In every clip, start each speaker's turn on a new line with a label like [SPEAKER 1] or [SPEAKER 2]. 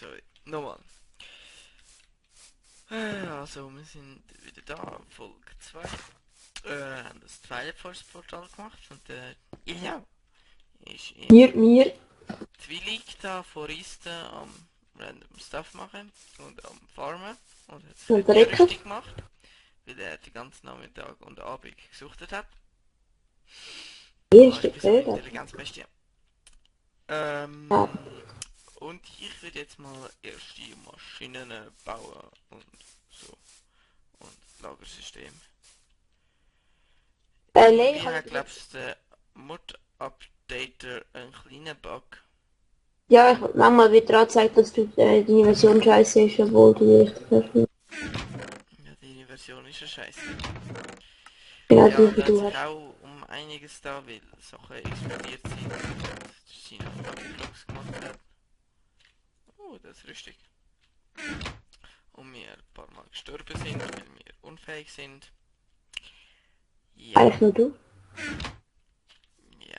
[SPEAKER 1] sorry. Nochmal. Also, wir sind wieder da, Folge 2. Haben das Twilight Force Portal gemacht und ja, ist
[SPEAKER 2] Mir.
[SPEAKER 1] Twilight da vor Isten am random Stuff machen und am Farmen und hat das
[SPEAKER 2] Und
[SPEAKER 1] Video
[SPEAKER 2] Rico.
[SPEAKER 1] richtig gemacht, weil er den ganzen Nachmittag und Abend gesuchtet hat. Ich
[SPEAKER 2] Erste
[SPEAKER 1] bin so ein
[SPEAKER 2] Bilder.
[SPEAKER 1] Intelligenzbestie.
[SPEAKER 2] Ja.
[SPEAKER 1] Und ich würde jetzt mal erst die Maschinen bauen und so. Und Lagersystem.
[SPEAKER 2] Nein, ich
[SPEAKER 1] Irgendwie
[SPEAKER 2] habe
[SPEAKER 1] hat,
[SPEAKER 2] überlegt.
[SPEAKER 1] glaubst du, der Mod-Updater einen kleinen Bug.
[SPEAKER 2] Ja, ich manchmal wird dir angezeigt, dass deine Version scheiße ist, obwohl du die richtig hast.
[SPEAKER 1] Ja, die Version ist ja scheiße.
[SPEAKER 2] Genau
[SPEAKER 1] Ja,
[SPEAKER 2] die,
[SPEAKER 1] und
[SPEAKER 2] die
[SPEAKER 1] er hat
[SPEAKER 2] du
[SPEAKER 1] sich
[SPEAKER 2] hast.
[SPEAKER 1] auch um einiges da, weil Sachen explodiert sind. Das China Blocks gemacht hat. Oh, das ist richtig. Und wir ein paar Mal gestorben sind, weil wir unfähig sind. Ja,
[SPEAKER 2] Eigentlich nur du.
[SPEAKER 1] ja.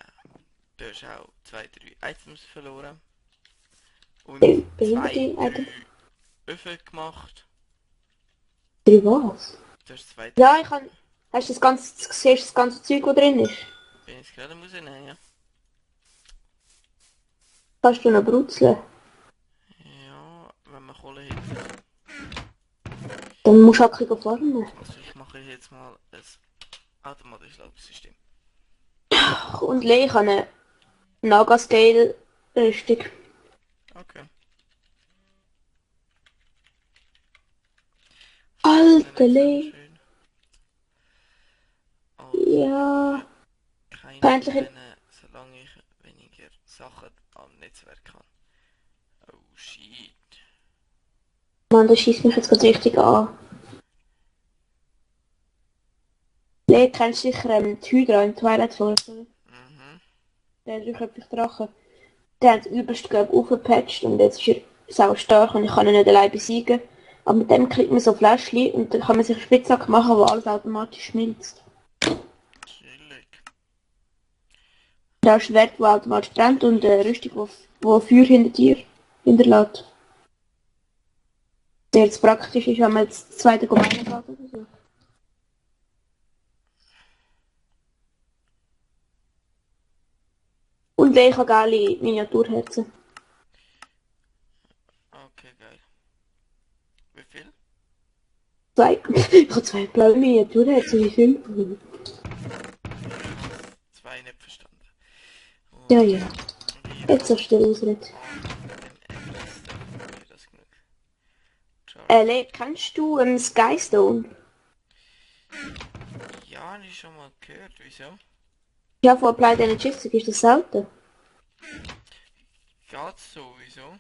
[SPEAKER 1] Du hast auch 2, 3 Items verloren. Und
[SPEAKER 2] Der
[SPEAKER 1] zwei,
[SPEAKER 2] behinderte
[SPEAKER 1] drei
[SPEAKER 2] Item.
[SPEAKER 1] Öfen gemacht.
[SPEAKER 2] 3 was?
[SPEAKER 1] Du hast 2, 3.
[SPEAKER 2] Ja, ich kann. Hast du das ganze, siehst du das ganze Zeug, das drin ist?
[SPEAKER 1] Bin jetzt gerade am rausnehmen, ja.
[SPEAKER 2] Kannst du noch brutzeln?
[SPEAKER 1] Ja, wenn man Kohle hat.
[SPEAKER 2] Dann musst du auch ein bisschen farmen.
[SPEAKER 1] Also ich mache jetzt mal ein automatisches Lagersystem.
[SPEAKER 2] Und ich habe eine Naga-Scale-Rüstung.
[SPEAKER 1] Okay. Farmen
[SPEAKER 2] Alter
[SPEAKER 1] jetzt auch
[SPEAKER 2] Lee.
[SPEAKER 1] schön. Also ich
[SPEAKER 2] Ja.
[SPEAKER 1] brauche keine
[SPEAKER 2] Feindliche.
[SPEAKER 1] Uhren, solange ich weniger Sachen am Netzwerk habe. Oh shit.
[SPEAKER 2] Mann, das schießt mich jetzt gerade richtig an. Lee, kennst du sicher die Hydra in Twilight Force, oder?
[SPEAKER 1] Mhm.
[SPEAKER 2] Der dreiköpfige Drache. Der hat das übelst, glaube ich, aufgepatcht und jetzt ist er sau stark und ich kann ihn nicht allein besiegen. Aber mit dem kriegt man so Fläschchen und dann kann man sich eine Spitzhacke machen, wo alles automatisch schmilzt.
[SPEAKER 1] Chillig.
[SPEAKER 2] Da ist ein Schwert, das automatisch brennt und eine Rüstung, wo Feuer hinter dir hinterlässt. Der jetzt praktisch ist, wenn man jetzt das zweite Gemeine geht oder so. Und ich habe geile Miniaturherzen.
[SPEAKER 1] Okay, geil. Wie viel?
[SPEAKER 2] 2. Ich habe 2 blaue Miniaturherzen, wie viel?
[SPEAKER 1] Ich habe 2 nicht verstanden.
[SPEAKER 2] Ja,
[SPEAKER 1] Und
[SPEAKER 2] ja.
[SPEAKER 1] ich
[SPEAKER 2] Jetzt
[SPEAKER 1] habe
[SPEAKER 2] so still ausreden.
[SPEAKER 1] 8 mit dem Epic-Stuff. Okay, das ist genug. Charge.
[SPEAKER 2] Kennst du Skystone?
[SPEAKER 1] Ja, habe ich schon mal gehört. Wieso?
[SPEAKER 2] Ja, von Applied Energistic ist das selten.
[SPEAKER 1] Geht's so, wieso?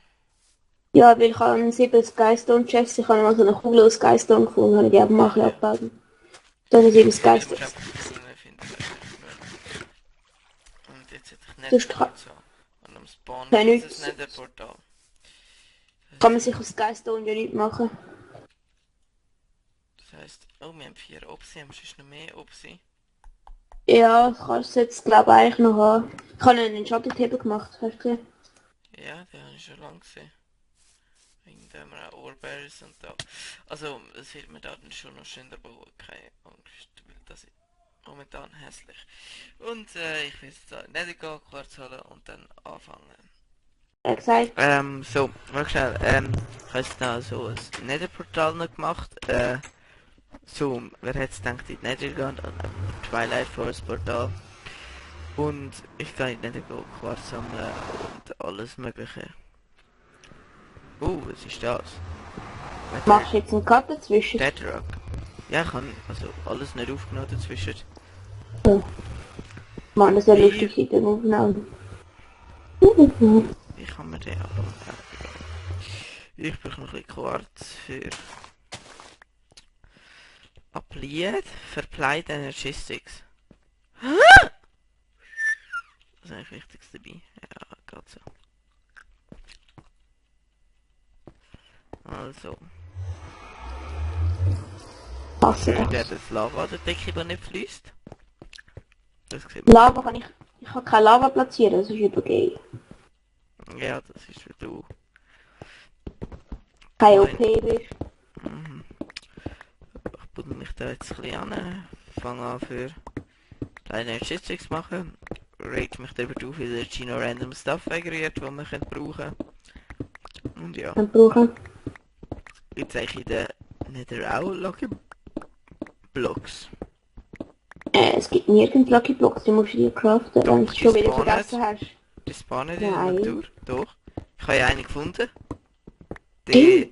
[SPEAKER 2] Ja, weil ich habe 7 Skystone Chests, ich habe mal so eine Kugel aus Skystone gefunden, habe ich die aber mal ein bisschen abgebaut. Dann habe ich 7
[SPEAKER 1] Ja, du musst
[SPEAKER 2] Skystones.
[SPEAKER 1] einfach die Kugeln finden, das ist einfach nur. Und jetzt hätte ich
[SPEAKER 2] Sonst
[SPEAKER 1] Netherquartz an. Und am Spawn
[SPEAKER 2] kann,
[SPEAKER 1] gibt es
[SPEAKER 2] nichts,
[SPEAKER 1] ein Netherportal.
[SPEAKER 2] kann man sich aus Skystone ja nicht machen.
[SPEAKER 1] Das heisst, oh, wir haben 4 Opsi, haben sonst noch mehr Opsi.
[SPEAKER 2] Ja, kannst du jetzt glaube ich eigentlich noch haben. Ich habe einen Schattentable gemacht, hast du gesehen?
[SPEAKER 1] Ja, den habe ich schon lange gesehen. Wegen dem wir auch Ohrberries und da. Also, das wird mir da dann schon noch schöner bauen, keine Angst, weil das ist momentan hässlich. Und ich will jetzt da Netherquarz holen und dann anfangen.
[SPEAKER 2] Er hat gesagt,
[SPEAKER 1] So, warte schnell, ich habe jetzt da so ein Netherportal noch gemacht, so, wer hätte es gedacht, in die Nether gehen, an Twilight Forest Portal. Und ich kann in Nether Quarz sammeln und alles mögliche. Was ist das?
[SPEAKER 2] machst du jetzt einen Cut dazwischen?
[SPEAKER 1] Deadrock. Ja, ich kann also alles nicht aufgenommen dazwischen.
[SPEAKER 2] Ja. Mann, das wäre
[SPEAKER 1] Wie,
[SPEAKER 2] lustig in dem Aufnahmen.
[SPEAKER 1] wie kann man den aber... Ich brauche noch ein bisschen Quarz für... Applied, Verplied Energistics. Das ist eigentlich das Wichtigste dabei. Ja, geht so. Also,
[SPEAKER 2] Hasse
[SPEAKER 1] schön, der
[SPEAKER 2] das.
[SPEAKER 1] das Lava an der Decke, der nicht fließt. Das sieht man.
[SPEAKER 2] Lava kann ich kann keine Lava platzieren, das ist übergehen.
[SPEAKER 1] Ja, das ist für du.
[SPEAKER 2] Kein
[SPEAKER 1] Moin.
[SPEAKER 2] OP bist.
[SPEAKER 1] Mhm. Ich buddel mich da jetzt ein bisschen an. Fange an für kleine Statistics machen. Rate mich darüber auf, wie der Gino random Stuff generiert, den wir brauchen können. Und ja,
[SPEAKER 2] Dann brauchen.
[SPEAKER 1] jetzt eigentlich in der Nether auch Lucky Blocks.
[SPEAKER 2] Es gibt nirgends Lucky Blocks, die musst du dir craften,
[SPEAKER 1] Doch,
[SPEAKER 2] wenn du es schon
[SPEAKER 1] die
[SPEAKER 2] wieder
[SPEAKER 1] spawnen.
[SPEAKER 2] vergessen hast.
[SPEAKER 1] Die spawnen in der
[SPEAKER 2] Nein.
[SPEAKER 1] Natur. Doch. Ich habe ja eine gefunden. Die...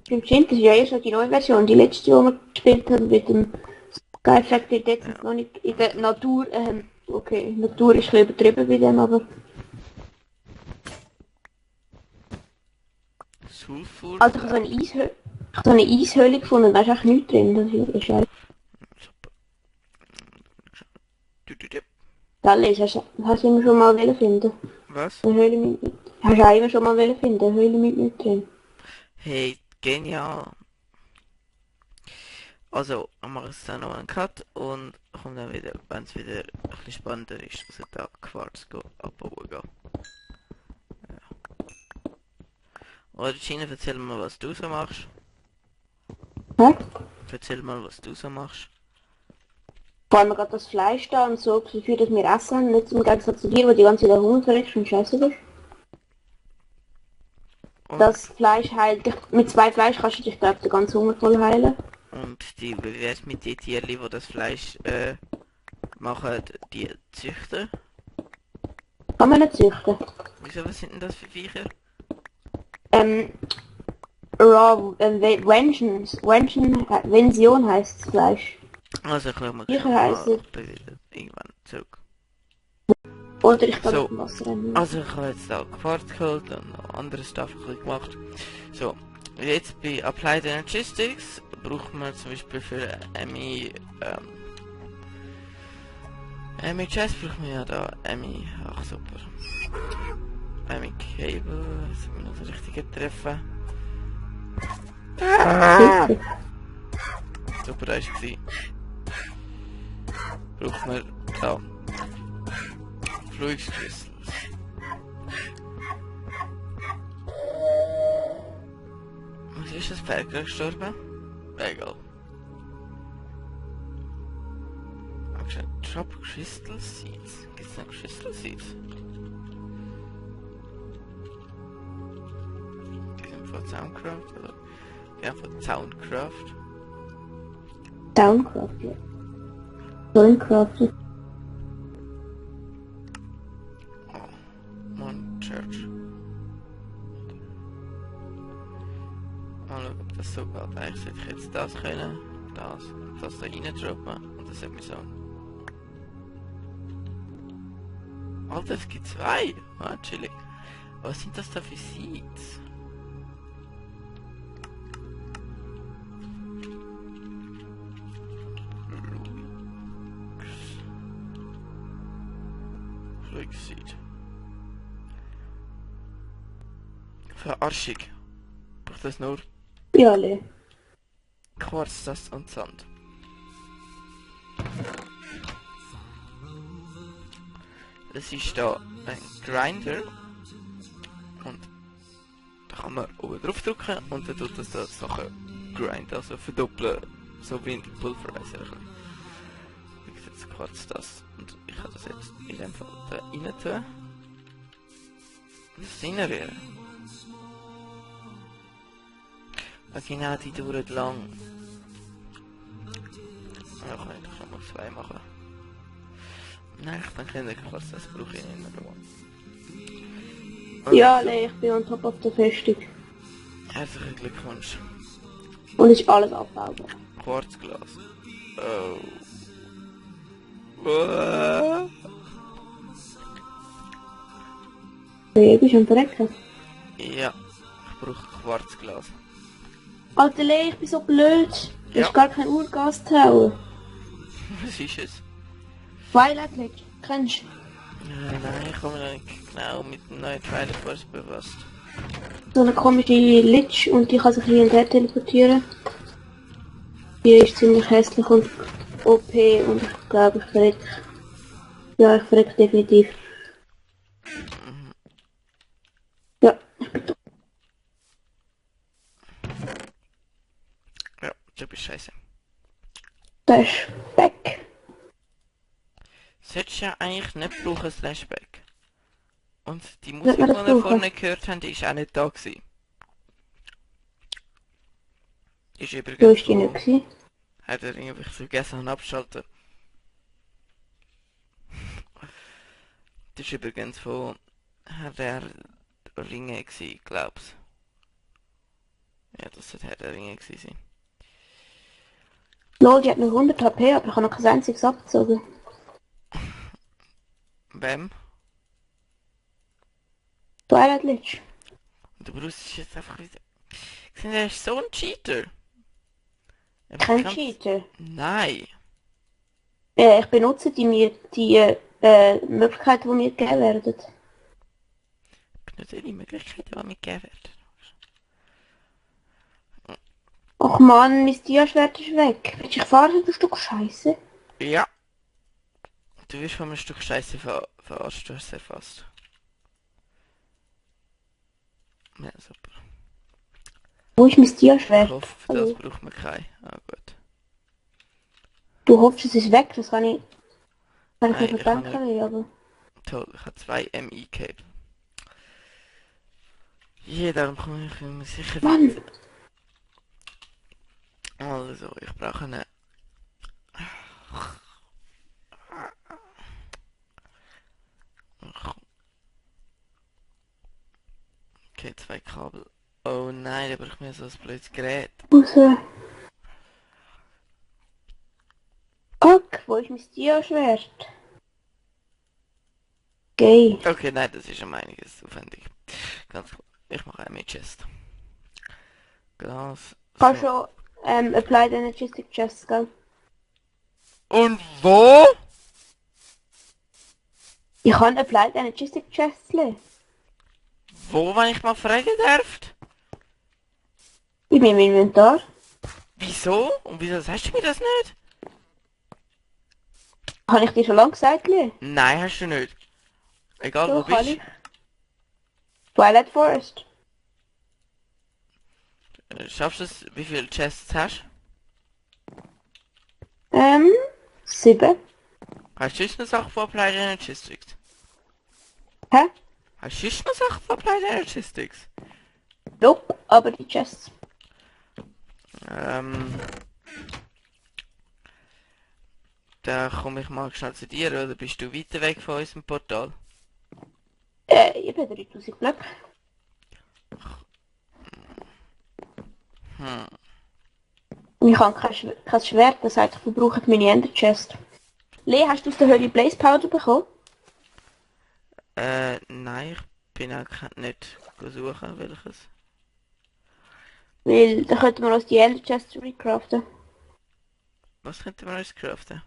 [SPEAKER 2] Stimmt, das ist ja erst noch die neue Version. Die letzte, die wir gespielt haben mit dem Sky Factory, dort sind noch nicht in der Natur. Okay, Natur ist ein bisschen übertrieben bei dem, aber.
[SPEAKER 1] Sulfur...
[SPEAKER 2] Also ich habe so eine Eishöhle gefunden, da ist echt nichts drin. Das ist scheiße. Dallas, hast du immer schon mal wollen finden?
[SPEAKER 1] Was?
[SPEAKER 2] Eine Höhle mit. Hast du auch immer schon mal wollen finden? Eine Höhle mit nichts drin.
[SPEAKER 1] Hey, genial. Also, ich mache jetzt dann noch einen Cut und komme dann wieder, wenn es wieder ein bisschen spannender ist, also da Quarz abbauen gehen. Ja. Oder Gina, erzähl mal, was du so machst.
[SPEAKER 2] Hä?
[SPEAKER 1] Erzähl mal, was du so machst.
[SPEAKER 2] Vor allem gerade das Fleisch da und so, dafür, dass wir essen, nicht im Gegensatz zu dir, wo die ganze Zeit Hunger verletzt und scheiße bist.
[SPEAKER 1] Und,
[SPEAKER 2] Das Fleisch heilt dich, mit 2 Fleisch kannst du dich, glaube ich, den ganzen Hunger voll heilen.
[SPEAKER 1] und die, wie wär's mit den Tieren, die das Fleisch machen, die züchten?
[SPEAKER 2] Kann man nicht züchten.
[SPEAKER 1] Wieso, was sind denn das für Viecher?
[SPEAKER 2] Raw, Vension heisst das Fleisch.
[SPEAKER 1] Also, ich komme
[SPEAKER 2] Viecher
[SPEAKER 1] mal
[SPEAKER 2] heissen.
[SPEAKER 1] wieder irgendwann zurück.
[SPEAKER 2] Oder ich kann
[SPEAKER 1] So,
[SPEAKER 2] auf dem Wasser rennen.
[SPEAKER 1] Also ich habe jetzt da Quarz geholt und noch andere Stuff ein bisschen gemacht. So, jetzt bei Applied Energistics braucht man zum Beispiel für Emmy Chest braucht man ja da Emmy, ach super. Emmy Cable, sind wir noch den richtigen treffen. Super, da ist sie. Braucht man da Fluid Crystals. Was ist das Pferd gerade gestorben? Egal. Drop Crystal Seeds. Gibt's noch Crystal Seeds? Die sind von Soundcraft oder? Ja, von Soundcraft.
[SPEAKER 2] Downcraft, ja. Downcraft.
[SPEAKER 1] Oh, Mon Church. Mal schauen, ob das so geht. Eigentlich sollte ich jetzt das können, das da rein droppen und das hat mich so. Alter, es gibt 2! Ah, chillig. Was sind das da für Seeds? Fluid Seed. Verarschig. Braucht das nur
[SPEAKER 2] Ja, le.
[SPEAKER 1] Quarz, das und Sand. Es ist da ein Grinder und da kann man oben drauf drücken und dann tut das da Sachen grinden, also verdoppeln, so wie in Pulverizer. Ich jetzt Quarz das und ich kann das jetzt in dem Fall da rein tun. Und das reinrühren. Und genau, die dauert lang. Ja, kann ich doch noch 2 machen. Nein, ich bin kein Quarz, das brauche ich nicht mehr.
[SPEAKER 2] Ja, le, ich bin on top auf der Festung.
[SPEAKER 1] Herzlichen Glückwunsch.
[SPEAKER 2] Und ist alles abbaubar.
[SPEAKER 1] Quarzglas. Oh.
[SPEAKER 2] Du bist am Verrecken.
[SPEAKER 1] Ja, ich brauche Quarzglas.
[SPEAKER 2] Alter le, ich bin so blöd. Du
[SPEAKER 1] Ja.
[SPEAKER 2] hast gar kein Urgas zu hauen.
[SPEAKER 1] Was ist es?
[SPEAKER 2] Twilight Lake, kennst du?
[SPEAKER 1] Nein, ich komme noch nicht genau mit dem neuen Twilight Force befasst.
[SPEAKER 2] So eine komische Lich und die kann sich hier und her teleportieren. Die ist ziemlich hässlich und OP und ich glaube ich verreck. Ja, ich verreck definitiv. Ja, ich bin tot.
[SPEAKER 1] Scheiße.
[SPEAKER 2] Das ist weg.
[SPEAKER 1] Solltest ja eigentlich nicht brauchen, Slashback. Und die
[SPEAKER 2] Sollte
[SPEAKER 1] Musik,
[SPEAKER 2] man
[SPEAKER 1] die
[SPEAKER 2] das
[SPEAKER 1] wir
[SPEAKER 2] brauchen?
[SPEAKER 1] vorne gehört haben, die ist auch nicht da gewesen. Ist
[SPEAKER 2] Du
[SPEAKER 1] übrigens
[SPEAKER 2] bist die nicht
[SPEAKER 1] von...
[SPEAKER 2] gewesen.
[SPEAKER 1] Hat er irgendwie vergessen und abschalten. Das ist übrigens von Herr der Ringe gewesen, glaub's. Ja, das hat Herr der Ringe gewesen sein.
[SPEAKER 2] Lol, die hat nur 100 HP, aber ich habe noch kein einziges abgezogen.
[SPEAKER 1] Wem?
[SPEAKER 2] Twilight Lich.
[SPEAKER 1] Und der Bruce ist jetzt einfach wieder... Ich finde, er ist so ein Cheater.
[SPEAKER 2] Kein Cheater.
[SPEAKER 1] Nein.
[SPEAKER 2] Ich benutze die Möglichkeiten, die mir gegeben werden.
[SPEAKER 1] Ich benutze die Möglichkeiten, die mir gegeben werden.
[SPEAKER 2] Ach man, mein Dia-Schwert ist weg. Willst du ich fahren, du Stück Scheiße?
[SPEAKER 1] Ja. Du wirst von einem Stück Scheiße verarscht, du hast es erfasst. Ja, super.
[SPEAKER 2] Wo ist mein
[SPEAKER 1] Ich
[SPEAKER 2] Dia-Schwert?
[SPEAKER 1] hoffe, für
[SPEAKER 2] Hallo.
[SPEAKER 1] das braucht man keinen. Ah, gut.
[SPEAKER 2] Du hoffst, es ist weg, das kann ich
[SPEAKER 1] Nein,
[SPEAKER 2] nicht
[SPEAKER 1] ich habe
[SPEAKER 2] verdenken, aber...
[SPEAKER 1] toll, ich habe 2 MI-Cable. Ja, darum komme ich mir sicher
[SPEAKER 2] Mann!
[SPEAKER 1] weiter. Also, ich brauche eine... Okay, 2 Kabel. Oh nein, da brauche ich mir so ein blödes Gerät.
[SPEAKER 2] Raus. Fuck, wo ist mein Dia-Schwert? Gay.
[SPEAKER 1] Okay, nein, das ist um einiges aufwendig. Ganz klar. Ich mache eine Chest. Glas.
[SPEAKER 2] Kannst
[SPEAKER 1] So.
[SPEAKER 2] schon Applied Energetic Chest, gell?
[SPEAKER 1] Und wo?
[SPEAKER 2] Ich kann Applied Energetic Chests lesen.
[SPEAKER 1] Wo, wenn ich mal fragen darf?
[SPEAKER 2] In meinem Inventar.
[SPEAKER 1] Wieso? Und wieso sagst du mir das nicht?
[SPEAKER 2] Habe ich dir schon lange gesagt, Lee?
[SPEAKER 1] Nein, hast du nicht. Egal wo
[SPEAKER 2] So kann
[SPEAKER 1] bist.
[SPEAKER 2] ich. Twilight Forest.
[SPEAKER 1] Schaffst du es, wie viele Chests hast?
[SPEAKER 2] 7.
[SPEAKER 1] Hast du sonst eine Sache von Applied Energistics?
[SPEAKER 2] Hä?
[SPEAKER 1] Hast du sonst eine Sache von Applied Energistics?
[SPEAKER 2] Nope, aber die Chests.
[SPEAKER 1] Da komme ich mal schnell zu dir, oder bist du weiter weg von unserem Portal?
[SPEAKER 2] Ich bin 3000 Blöcke. Und ich habe kein Schwert, das heißt, ich verbrauche meine Ender Chest. Lee, hast du aus der Höhle Blaze Powder bekommen?
[SPEAKER 1] Nein, ich bin auch nicht suchen, welches.
[SPEAKER 2] Weil, da könnten wir uns die Ender Chest recraften.
[SPEAKER 1] Was könnte man uns craften?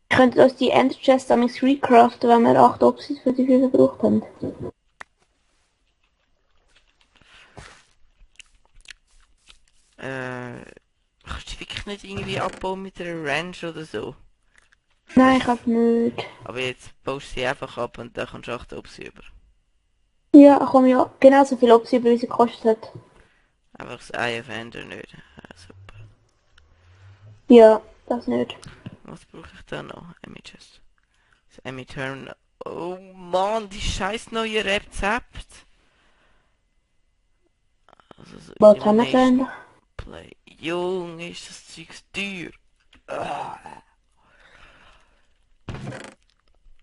[SPEAKER 2] Wir könnten uns die Ender Chest amigs recraften, wenn wir 8 Oxys für die 5 verbraucht haben.
[SPEAKER 1] Kannst du die wirklich nicht irgendwie abbauen mit einer Ranch oder so?
[SPEAKER 2] Nein, ich hab nicht.
[SPEAKER 1] Aber jetzt baust du sie einfach ab und dann kannst du 8 Obsi über.
[SPEAKER 2] Ja, komm ja, genauso viel Oxy, wie sie gekostet hat.
[SPEAKER 1] Einfach das Eye of Ender nicht. Ja, super.
[SPEAKER 2] Ja, das nicht.
[SPEAKER 1] Was brauche ich da noch? Images. Das Turn. Oh Mann, die scheiß neue Rezept. Also so
[SPEAKER 2] Was haben wir
[SPEAKER 1] Elimination
[SPEAKER 2] denn?
[SPEAKER 1] Play. Junge, ist das Zeug teuer. Ah.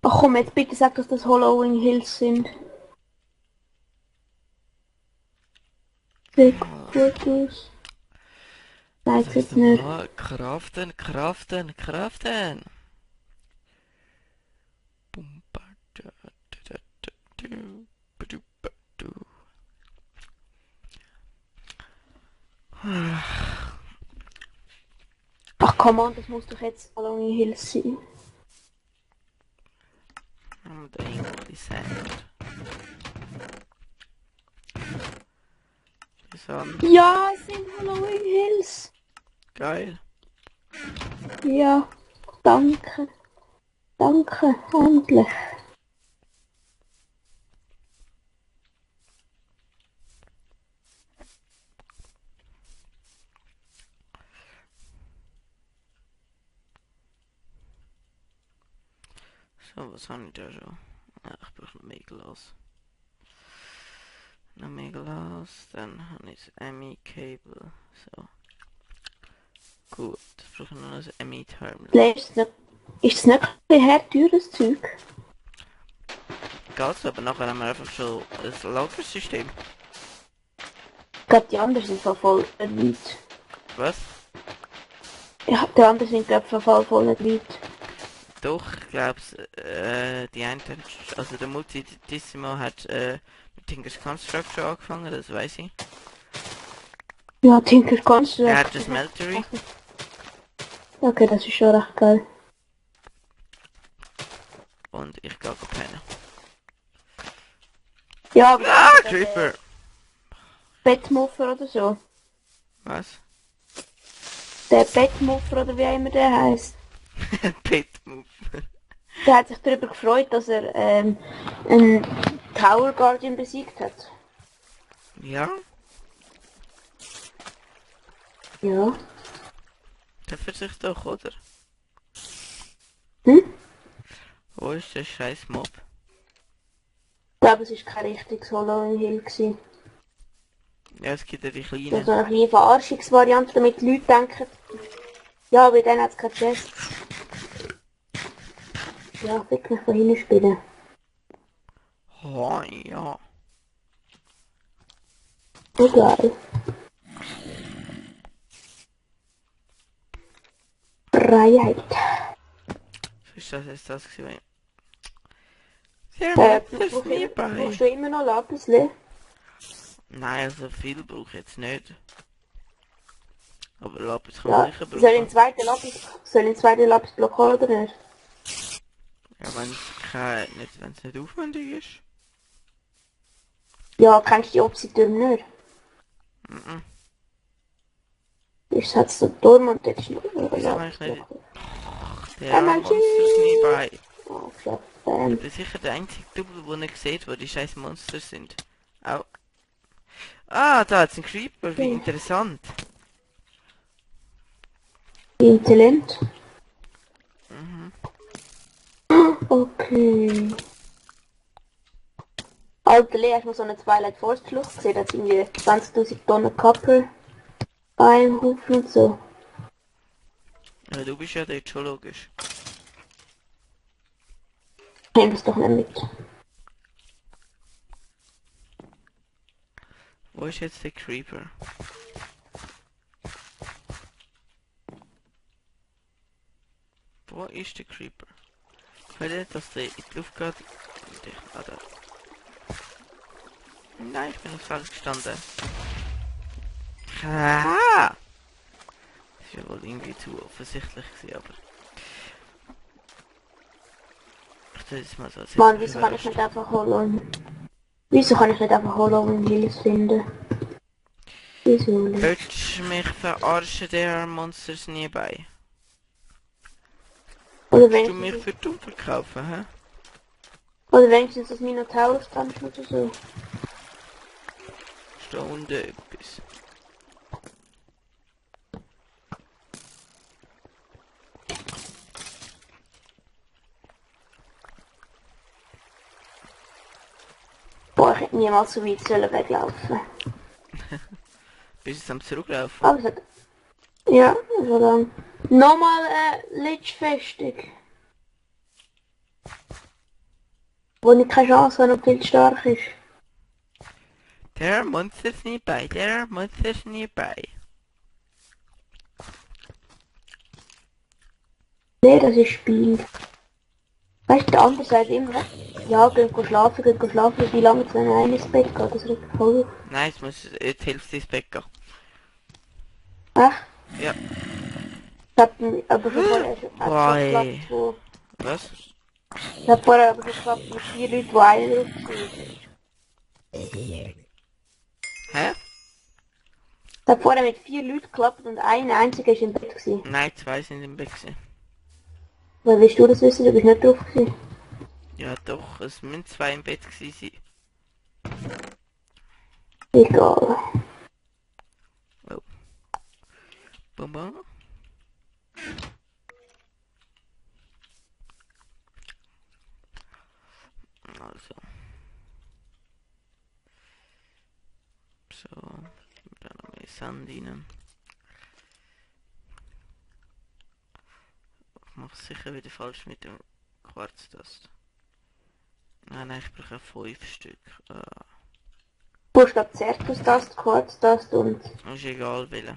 [SPEAKER 2] Ach komm, jetzt bitte sag, dass das Hollowing Hills sind. Sieht gut aus. Nein,
[SPEAKER 1] Was
[SPEAKER 2] jetzt
[SPEAKER 1] ist
[SPEAKER 2] nicht.
[SPEAKER 1] nochmal? Craften, craften, craften. Bum, ba, da, da, da, da, du, ba, du, ba, du.
[SPEAKER 2] Ach come on, das muss doch jetzt Hollowing Hills sein.
[SPEAKER 1] Haben wir da irgendwo die Sand? Die Sand.
[SPEAKER 2] Ja, es sind Hollowing Hills.
[SPEAKER 1] Geil.
[SPEAKER 2] Ja, danke. Danke, endlich.
[SPEAKER 1] So, was habe ich da schon? Ah, ich brauche noch mehr Glas. Noch mehr Glas, dann habe ich das MI-Cable. So. Gut, jetzt brauche ich noch ein MI-Terminal.
[SPEAKER 2] Ist es nicht ein bisschen teures Zeug?
[SPEAKER 1] Geht's, aber nachher haben wir einfach schon ein Lagersystem.
[SPEAKER 2] Ich glaube, die anderen sind voll nicht weit.
[SPEAKER 1] Was?
[SPEAKER 2] Ja, die anderen sind glaube ich voll nicht weit.
[SPEAKER 1] Doch, ich glaube, die eine, also der Multidissimo hat mit Tinker's Construct schon angefangen, das weiß ich.
[SPEAKER 2] Ja, Tinker kannst du.
[SPEAKER 1] Er hat das Meltery.
[SPEAKER 2] Okay, das ist schon recht geil.
[SPEAKER 1] Und ich gehe pennen.
[SPEAKER 2] Ja, aber
[SPEAKER 1] Ah,
[SPEAKER 2] der
[SPEAKER 1] Creeper!
[SPEAKER 2] Bettmuffer oder so.
[SPEAKER 1] Was?
[SPEAKER 2] Der Bettmuffer oder wie auch immer der heisst.
[SPEAKER 1] Pitmove.
[SPEAKER 2] Der hat sich darüber gefreut, dass er einen Tower Guardian besiegt hat.
[SPEAKER 1] Ja?
[SPEAKER 2] Ja.
[SPEAKER 1] Der für sich doch, oder?
[SPEAKER 2] Hm?
[SPEAKER 1] Wo ist der scheiß Mob?
[SPEAKER 2] Ich glaube, es war kein richtiges Hollow Hill gewesen.
[SPEAKER 1] Ja, es gibt ja die
[SPEAKER 2] Das
[SPEAKER 1] kleinen.
[SPEAKER 2] ist so eine kleine Verarschungsvariante, damit die Leute denken, ja, bei denen hat es keine Chest. Ja, fick mich von hinten spielen.
[SPEAKER 1] Oh, ja.
[SPEAKER 2] Egal. Freiheit.
[SPEAKER 1] Ist das jetzt das gewesen? Der Mob ist
[SPEAKER 2] Brauchst
[SPEAKER 1] nearby.
[SPEAKER 2] du immer noch Lapis, ne?
[SPEAKER 1] Nein, also viel brauche ich jetzt nicht. Aber Lapis kann
[SPEAKER 2] Ja,
[SPEAKER 1] man sicher
[SPEAKER 2] soll ich
[SPEAKER 1] brauchen.
[SPEAKER 2] einen zweiten Lapisblock holen oder nicht?
[SPEAKER 1] Ja, wenn es nicht aufwendig ist.
[SPEAKER 2] Ja, kennst du die Obsidian nicht?
[SPEAKER 1] Mhm.
[SPEAKER 2] Ich setze den Turm und jetzt ist noch ein
[SPEAKER 1] Wieso kann ich nicht?
[SPEAKER 2] Lapisblock.
[SPEAKER 1] Der Monster ist nearby.
[SPEAKER 2] Oh, fuck,
[SPEAKER 1] Ich bin sicher der einzige Double, wo nicht sieht, wo die scheiß Monster sind. Au. Ah, da hat's ein Creeper, wie interessant.
[SPEAKER 2] Intelligent.
[SPEAKER 1] Mhm.
[SPEAKER 2] Okay. Alter Lee, hast du mal so eine Twilight Forest Schlucht gesehen? Da hat irgendwie 20.000 Tonnen Copper an einem Haufen und so.
[SPEAKER 1] Ja, du bist ja dort schon logisch.
[SPEAKER 2] Nehm das doch nicht mit.
[SPEAKER 1] Wo ist jetzt der Creeper? Wo ist der Creeper? Ich will nicht, dass der in die Luft geht. Ah, da. Nein, ich bin auf falsch gestanden. Ah! Das ist ja wohl irgendwie zu offensichtlich gewesen, aber... Ich tue jetzt mal so als
[SPEAKER 2] Mann, wieso kann ich nicht einfach Hollow Hills finden? Wieso nicht?
[SPEAKER 1] Willst du mich verarschen, der Monsters nearby?
[SPEAKER 2] Oder
[SPEAKER 1] Willst du mich
[SPEAKER 2] wenigstens,
[SPEAKER 1] für dumm verkaufen, hä?
[SPEAKER 2] oder wenigstens das Minotaurus Dungeon oder so.
[SPEAKER 1] Ist da unten etwas?
[SPEAKER 2] Boah, ich hätte niemals so weit sollen weglaufen.
[SPEAKER 1] Bist du am Zurücklaufen?
[SPEAKER 2] Aber es hat... Ja, so dann. Nochmal Lichfestung. Wo ich keine Chance habe und viel zu stark ist.
[SPEAKER 1] There are monsters nearby, there are monsters nearby.
[SPEAKER 2] Nee, das ist Spiel. Weißt du, der andere sagt immer, ja, geh schlafen, wie lange es wenn einer ins Bett geht, das regt voll.
[SPEAKER 1] Nein, jetzt hilft ins Bett gehen.
[SPEAKER 2] Echt?
[SPEAKER 1] Ja.
[SPEAKER 2] Ich hab aber schon vorher schon
[SPEAKER 1] Boy.
[SPEAKER 2] geklappt, wo...
[SPEAKER 1] Was?
[SPEAKER 2] Ich hab vorher aber schon geklappt mit 4 Leuten, wo einer drauf war.
[SPEAKER 1] Hä?
[SPEAKER 2] Ich hab vorher mit 4 Leuten geklappt und ein einziger ist im Bett gewesen.
[SPEAKER 1] Nein, 2 sind im Bett gewesen.
[SPEAKER 2] Woher willst du das wissen? Du bist nicht drauf gewesen.
[SPEAKER 1] Ja doch, es müssen 2 im Bett gewesen sein.
[SPEAKER 2] Egal.
[SPEAKER 1] Oh. Bum bum. So, dann noch mehr Sand rein. Ich mache sicher wieder falsch mit dem Quarztast. Nein, ich brauche 5 Stück.
[SPEAKER 2] Du hast glaube Zertus-Tast, Quarz-Tast und
[SPEAKER 1] Ist egal welche.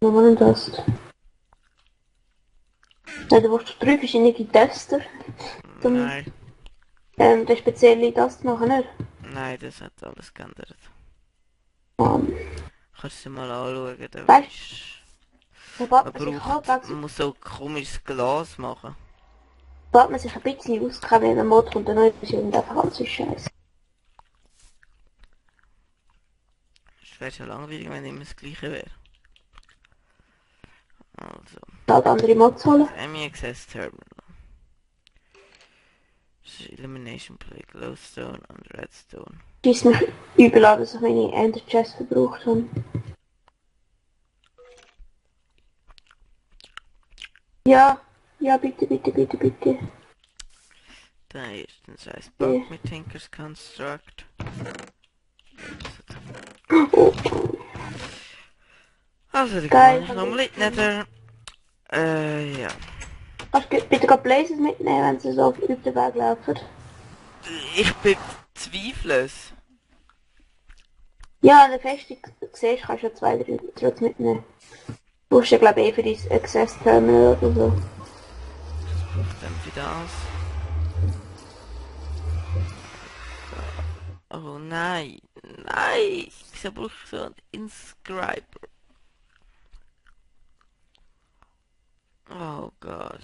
[SPEAKER 2] nochmal ein Tast. Ja, du brauchst 3 verschiedene Taster, um
[SPEAKER 1] Nein,
[SPEAKER 2] den speziellen Tast zu machen, nicht?
[SPEAKER 1] nein, das hat alles geändert.
[SPEAKER 2] Ähm,
[SPEAKER 1] Kannst du mal anschauen, da
[SPEAKER 2] Weißt
[SPEAKER 1] ist...
[SPEAKER 2] sobald
[SPEAKER 1] Man
[SPEAKER 2] man sich
[SPEAKER 1] braucht...
[SPEAKER 2] halbwegs,
[SPEAKER 1] Man muss so komisches Glas machen.
[SPEAKER 2] sobald man sich ein bisschen auskennt, wenn ein Mod kommt, dann neue Version und einfach alles ist scheiße.
[SPEAKER 1] Es wäre schon langweilig, wenn immer das gleiche wäre. Also,
[SPEAKER 2] Halt andere Mods holen.
[SPEAKER 1] das ME-Access Terminal. Das ist Elimination Play, Glowstone und Redstone.
[SPEAKER 2] Schießt mich übel an, dass ich meine Ender Chest verbraucht habe. Ja, ja, bitte, bitte, bitte, bitte.
[SPEAKER 1] Da ist ein scheiß Bug mit Tinker's Construct.
[SPEAKER 2] Oh,
[SPEAKER 1] Also, die
[SPEAKER 2] geil.
[SPEAKER 1] kann ich nochmal nicht. Ja.
[SPEAKER 2] Kannst du bitte gerade Blazes mitnehmen, wenn sie so auf den Weg laufen?
[SPEAKER 1] Ich bezweifle es.
[SPEAKER 2] Ja, an der Festung siehst kannst du ja 2, 3 Trotz mitnehmen. Du brauchst ja glaube ich für dein Access Terminal oder so.
[SPEAKER 1] Dann für das. Oh nein, nein. Wieso brauche ich so einen Inscriber? Oh Gott.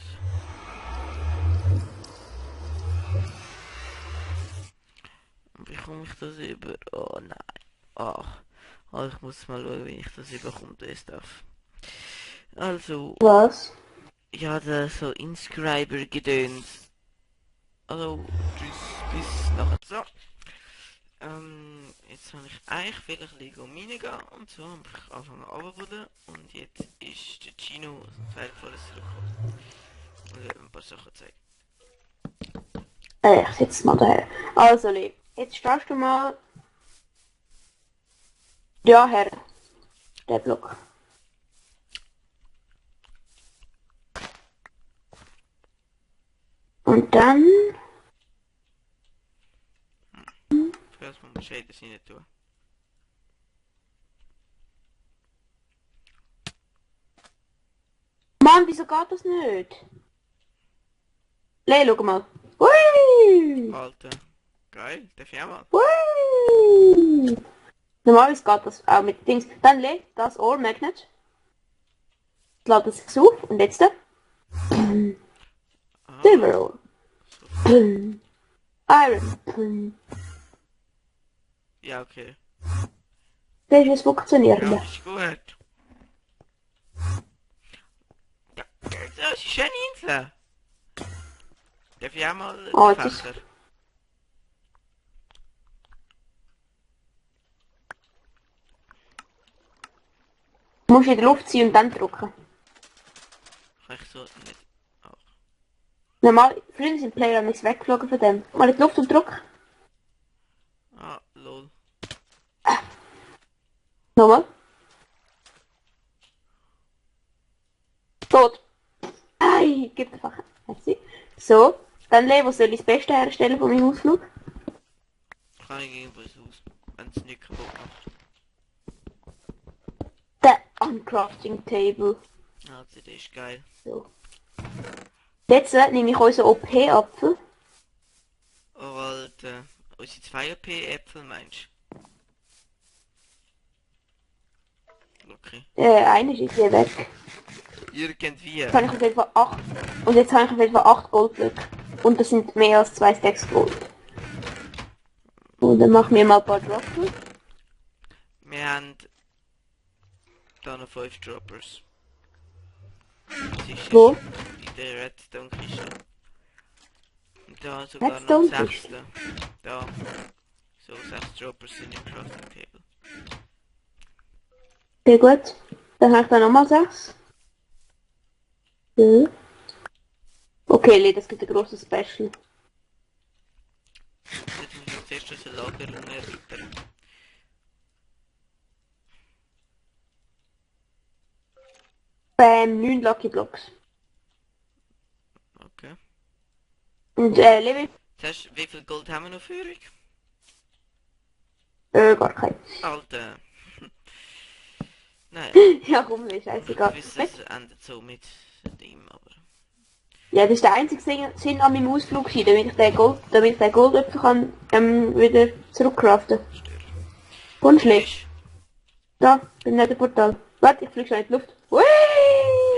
[SPEAKER 1] Wie komme ich das über? Oh nein. Ach. Oh, ich muss mal schauen, wie ich das überkomme, das Stuff. Also,
[SPEAKER 2] Was?
[SPEAKER 1] ja, da so Inscriber-Gedöns. Also, tschüss, bis nachher. So. Jetzt habe ich eigentlich vielleicht Lego Mine gehen und so habe ich angefangen runterzubauen und jetzt ist der Gino Teil von das zurückgekommen. Und ich werde ein paar Sachen zeigen.
[SPEAKER 2] Ich sitze mal daher. Also, lieb. Jetzt stehst du mal. Ja, Herr. Der Block. Und dann.
[SPEAKER 1] Zuerst mal Shaders rein tun.
[SPEAKER 2] Mann, wieso geht das nicht? Schau mal. Hui!
[SPEAKER 1] Alter. Geil, darf ich auch mal?
[SPEAKER 2] Hui! Normalerweise geht das auch mit Dings. Dann leg das All Magnet. Lädt es sich auf und jetzt da. Silver Ore. Iron.
[SPEAKER 1] Ja, okay.
[SPEAKER 2] Das ist funktionieren.
[SPEAKER 1] Ja, ist gut. Ja, das ist eine schöne Insel. Darf ich auch mal
[SPEAKER 2] Oh,
[SPEAKER 1] den
[SPEAKER 2] das-
[SPEAKER 1] Fächer?
[SPEAKER 2] Du musst in die Luft ziehen und dann drücken.
[SPEAKER 1] Kann ich so nicht. Auch.
[SPEAKER 2] Normal, früher sind Player nichts weggeflogen von dem. Mal in die Luft und drück.
[SPEAKER 1] Ah, lol.
[SPEAKER 2] Nochmal. Tot. Ei, gib einfach. So, dann Levo soll ich das Beste herstellen von meinem Ausflug.
[SPEAKER 1] Kann ich irgendwas aus, wenn es nicht kaputt macht.
[SPEAKER 2] Der Uncrafting Table.
[SPEAKER 1] Also, das ist geil.
[SPEAKER 2] So. Jetzt nehme ich unseren OP-Apfel.
[SPEAKER 1] Oh, Alter. Unsere 2 OP-Äpfel meinst du? Okay.
[SPEAKER 2] Einer ist hier weg.
[SPEAKER 1] Irgendwie.
[SPEAKER 2] Jetzt habe ich auf jeden Fall 8. Und jetzt habe ich auf jeden Fall 8 Goldblöcke. Und das sind mehr als 2 Stacks Gold. Und dann machen wir mal ein paar Droppen.
[SPEAKER 1] Wir haben da noch 5 Droppers. Das ist
[SPEAKER 2] Wo?
[SPEAKER 1] in der Redstone-Kiste. Und da sogar
[SPEAKER 2] Redstone-Kiste?
[SPEAKER 1] noch 6. Da. So 6 Droppers sind im Crafting Table.
[SPEAKER 2] Sehr gut. Dann habe ich da nochmal 6. Ja. Okay, das gibt ein grosses Special.
[SPEAKER 1] Jetzt muss ich zuerst das Lager erweitern.
[SPEAKER 2] 9 Lucky Blocks.
[SPEAKER 1] Okay.
[SPEAKER 2] Und Level?
[SPEAKER 1] Zuerst, wie viel Gold haben wir noch für euch?
[SPEAKER 2] Gar kein.
[SPEAKER 1] Alter. Nein,
[SPEAKER 2] Ja komm, mir ist scheißegal.
[SPEAKER 1] ich wüsste, es endet so mit dem, aber...
[SPEAKER 2] Ja, das ist der einzige Sinn an meinem Ausflug gewesen, damit ich den Goldöpfel kann, wieder zurückcraften. Kunstlich. Da, beim Netherportal. Warte, ich fliege schon in die Luft. Hui!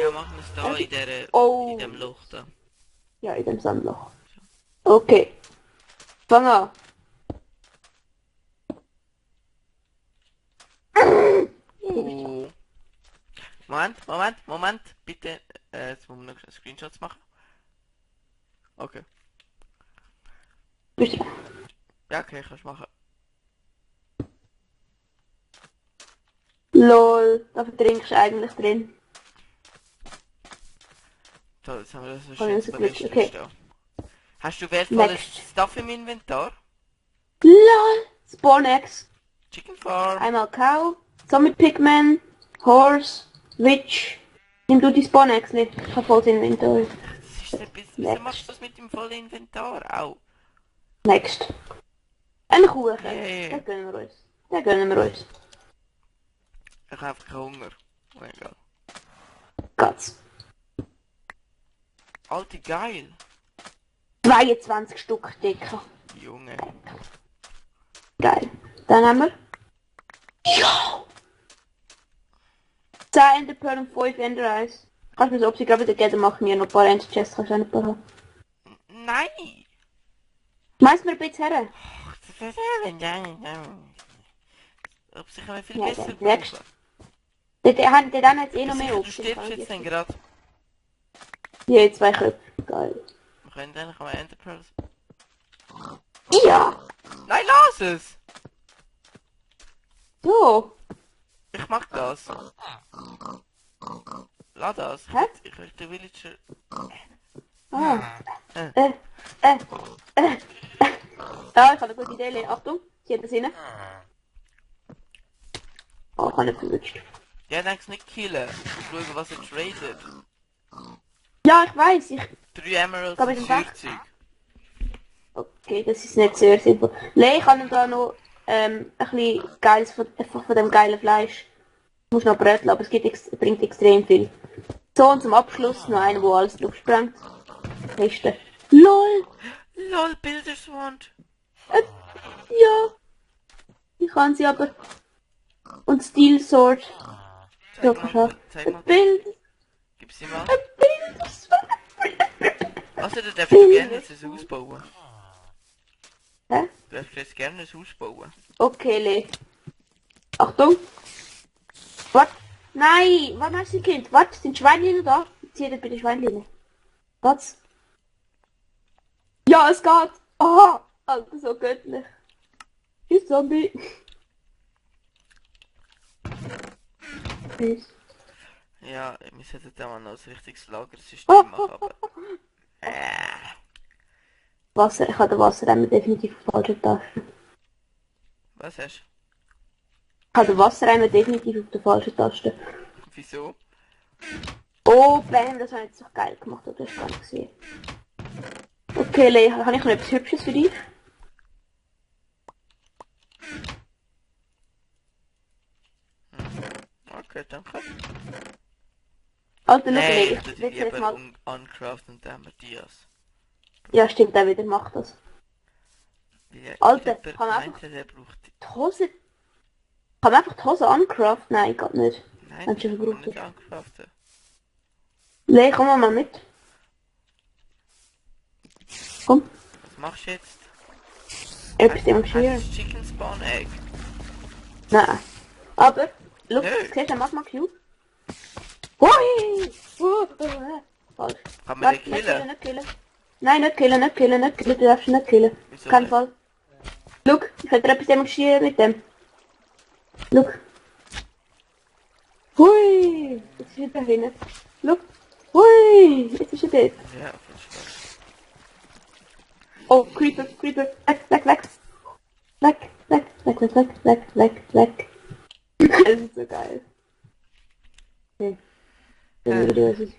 [SPEAKER 1] Ja, machen wir es da in der,
[SPEAKER 2] Oh.
[SPEAKER 1] in dem Loch da.
[SPEAKER 2] Ja, in dem Sandloch. Okay. Fang an.
[SPEAKER 1] Oh. Moment, bitte, jetzt muss man noch Screenshots machen. Okay.
[SPEAKER 2] Bist du?
[SPEAKER 1] Ja, okay, kannst du machen.
[SPEAKER 2] Lol, da vertrinkst du eigentlich drin.
[SPEAKER 1] So, jetzt haben wir das so
[SPEAKER 2] Oh,
[SPEAKER 1] schön
[SPEAKER 2] das ist gut,
[SPEAKER 1] überlegt.
[SPEAKER 2] okay.
[SPEAKER 1] Hast du wertvolles
[SPEAKER 2] Next.
[SPEAKER 1] Stuff im Inventar?
[SPEAKER 2] LOL! Spawnex.
[SPEAKER 1] Chicken Farm.
[SPEAKER 2] Einmal Cow, Zombie Pigman, Horse, Witch. Nimm du die Spawnex nicht. Ich hab volles Inventar.
[SPEAKER 1] Das ist ein bisschen... Wieso machst du das mit dem vollen Inventar? Au.
[SPEAKER 2] Next. Ein Kuchen.
[SPEAKER 1] Yeah.
[SPEAKER 2] Den gönnen wir uns. Den gönnen wir uns.
[SPEAKER 1] Ich habe einfach keinen Hunger. Oh egal.
[SPEAKER 2] Gotts.
[SPEAKER 1] Alte geil.
[SPEAKER 2] 22 Stück dicker.
[SPEAKER 1] Junge.
[SPEAKER 2] Geil. Dann haben wir... Ja! 10 Enderpearl und 5 Ender Eyes. Kannst du mir so, ob sie gerade wieder geben, machen wir noch ein paar Ender Chests, kannst du auch noch ein paar haben.
[SPEAKER 1] Nein!
[SPEAKER 2] Schmeiß mir ein bisschen her.
[SPEAKER 1] Ob sich aber viel
[SPEAKER 2] Ja,
[SPEAKER 1] besser
[SPEAKER 2] der nächste.
[SPEAKER 1] brauchen.
[SPEAKER 2] Der dann hat eh noch mehr
[SPEAKER 1] Sicher, du
[SPEAKER 2] Obst.
[SPEAKER 1] stirbst jetzt dann gerade.
[SPEAKER 2] Je, 2 Köpfe. Geil.
[SPEAKER 1] Wir können dann noch mal Enderpearls.
[SPEAKER 2] Ja!
[SPEAKER 1] Nein, lass es!
[SPEAKER 2] So.
[SPEAKER 1] Ich mag das. Lass das.
[SPEAKER 2] Hä?
[SPEAKER 1] Ich möchte Villager.
[SPEAKER 2] Ah. Ja, ich habe eine gute Idee. Lea. Achtung, sie hat das rein. Oh, ich habe nicht verwünscht.
[SPEAKER 1] Ja, denkst nicht killen. Schauen, was er tradet.
[SPEAKER 2] Ja, ich weiß.
[SPEAKER 1] 3 Emeralds
[SPEAKER 2] Geh
[SPEAKER 1] und
[SPEAKER 2] mit dem Dach.
[SPEAKER 1] Feuerzeug.
[SPEAKER 2] Okay, das ist nicht sehr simpel. Lea, ich habe da noch ein bisschen Geiles von dem geilen Fleisch. Ich muss noch bröteln, aber es bringt extrem viel. So, und zum Abschluss noch einen, wo alles drauf sprengt. Kiste. LOL!
[SPEAKER 1] LOL, Bilderswand.
[SPEAKER 2] Ja! Ich kann sie aber. Und Steel Sword. So,
[SPEAKER 1] Zeig mal.
[SPEAKER 2] ein Bild.
[SPEAKER 1] Gib sie mal.
[SPEAKER 2] Ein Bild.
[SPEAKER 1] Also, du darfst gerne jetzt ein Haus bauen.
[SPEAKER 2] Hä?
[SPEAKER 1] Du darfst jetzt gerne ein Haus bauen.
[SPEAKER 2] Okay, Le. Achtung! Was? Nein! Was machst du, Kind? Was? Sind Schweinlinien da? Zieh dir bitte Schweinlinien. Was? Ja, es geht! Aha! Alter, so göttlich. Tschüss, Zombie. Tschüss.
[SPEAKER 1] Ja, wir sollten da mal noch ein richtiges Lagersystem machen, aber...
[SPEAKER 2] Wasser, ich habe den Wassereimer definitiv auf der falschen Taste.
[SPEAKER 1] Was hast du?
[SPEAKER 2] Ich habe den Wassereimer definitiv auf der falschen Taste.
[SPEAKER 1] Wieso?
[SPEAKER 2] Oh, bam, das habe ich jetzt doch geil gemacht, das hast du gar nicht gesehen. Okay, Lea, habe ich noch etwas Hübsches für dich?
[SPEAKER 1] Okay, danke.
[SPEAKER 2] Alter, schau,
[SPEAKER 1] Nee,
[SPEAKER 2] Lea,
[SPEAKER 1] ich
[SPEAKER 2] ich
[SPEAKER 1] tue die
[SPEAKER 2] will jetzt
[SPEAKER 1] lieber
[SPEAKER 2] mal...
[SPEAKER 1] uncraften und dann haben wir Dias.
[SPEAKER 2] Ja, stimmt, der wieder macht das.
[SPEAKER 1] Wie
[SPEAKER 2] Alter,
[SPEAKER 1] jemand
[SPEAKER 2] kann man
[SPEAKER 1] meinte,
[SPEAKER 2] einfach
[SPEAKER 1] der braucht...
[SPEAKER 2] die Hose... Kann man einfach die Hose uncraften? Nein, geht nicht.
[SPEAKER 1] Nein,
[SPEAKER 2] Haben
[SPEAKER 1] das
[SPEAKER 2] sie
[SPEAKER 1] kann man
[SPEAKER 2] verbraucht.
[SPEAKER 1] nicht uncraften.
[SPEAKER 2] Lea, komm mal mit. Komm,
[SPEAKER 1] Was machst du jetzt?
[SPEAKER 2] etwas
[SPEAKER 1] Hast du
[SPEAKER 2] demonstrieren.
[SPEAKER 1] das Chicken Spawn Egg?
[SPEAKER 2] Nein. Aber, schau,
[SPEAKER 1] Nö.
[SPEAKER 2] siehst du den Magma Cube? Hui! Falsch.
[SPEAKER 1] Kann man
[SPEAKER 2] Warte,
[SPEAKER 1] den killen?
[SPEAKER 2] nicht killen. Nein, nicht killen, nicht killen, nicht killen, du darfst ihn nicht killen.
[SPEAKER 1] Wieso
[SPEAKER 2] Kein
[SPEAKER 1] nicht?
[SPEAKER 2] Fall. Schau, ich will dir etwas demonstrieren mit dem. Schau. Hui! Jetzt ist er wieder hinten. Schau. Hui! Jetzt ist er dort.
[SPEAKER 1] Ja, viel Spaß.
[SPEAKER 2] Oh, Creeper, Creeper. Leck, leck, leck. Leck, leck, leck, leck, leck, leck, leck, leck. Das ist so geil. Okay. Dann würde ich es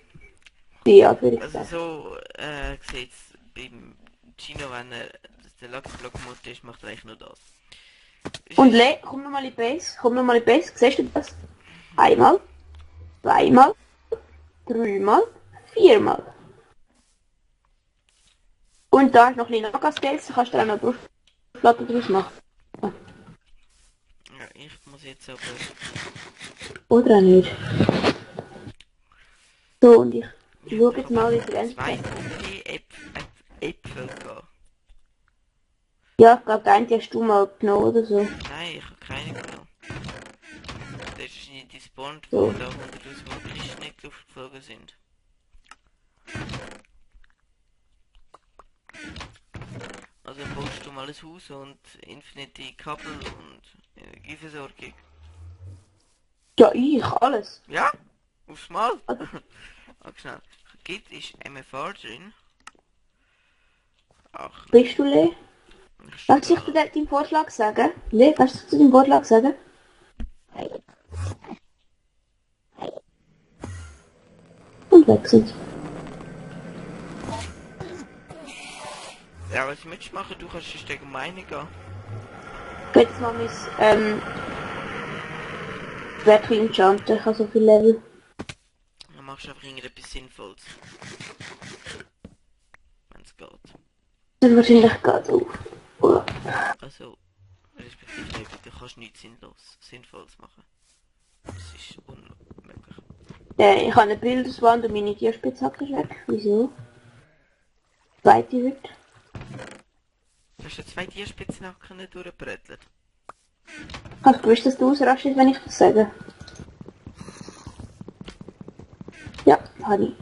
[SPEAKER 2] ja, würde ich
[SPEAKER 1] Also
[SPEAKER 2] sagen.
[SPEAKER 1] so sieht's beim Gino, wenn er der Lucky Block Mode ist, macht er eigentlich nur das.
[SPEAKER 2] Und Le, komm nochmal in die Base, komm nochmal in die Base, siehst du das? Einmal, zweimal, dreimal, viermal. Und da ist noch ein bisschen Nagas-Geld, da kannst du dann auch noch Brustplatte draus machen.
[SPEAKER 1] Ja, ich muss jetzt aber...
[SPEAKER 2] Oder auch nicht. So, und ich
[SPEAKER 1] Ich
[SPEAKER 2] schaue jetzt
[SPEAKER 1] habe
[SPEAKER 2] mal, wie viel
[SPEAKER 1] 2
[SPEAKER 2] Endeffekt.
[SPEAKER 1] Äpfel gehabt.
[SPEAKER 2] Ja, ich glaube, den hast du mal genommen oder so.
[SPEAKER 1] Nein, ich habe keine genommen. Der ist nicht gespawnt, wo
[SPEAKER 2] So.
[SPEAKER 1] da 100'000 Kisten in die Luft geflogen sind. Also baust du mal ein Haus und Infinity Kabel und Energieversorgung.
[SPEAKER 2] Ja, ich, alles.
[SPEAKER 1] Ja? Aufs Mal?
[SPEAKER 2] Also,
[SPEAKER 1] Warte schnell. Git ist MFR drin. Ach,
[SPEAKER 2] bist du Le? Darf ich dir deinen Vorschlag sagen? Le, darfst du zu deinem Vorschlag sagen? Und weg sind sie.
[SPEAKER 1] ja, was ich mitmachen, du kannst sonst gegen meine gehen.
[SPEAKER 2] Ich will jetzt mal mein, Schwert enchanten. Ich habe so viel Level.
[SPEAKER 1] Dann machst du einfach irgendetwas Sinnvolles. Wenn es geht.
[SPEAKER 2] Dann wahrscheinlich geht auf. Oh.
[SPEAKER 1] Also, respektive eben, du kannst nichts Sinnvolles machen. Das ist unmöglich.
[SPEAKER 2] Ich habe eine Bilderswand und meine Tierspitzhacke ist weg. Wieso? Zweite wird.
[SPEAKER 1] Du hast ja 2 Tierspitzenhacken nicht durchgebrettelt.
[SPEAKER 2] Hast du gewusst, dass du ausrastest, wenn ich das sage? Ja, habe ich.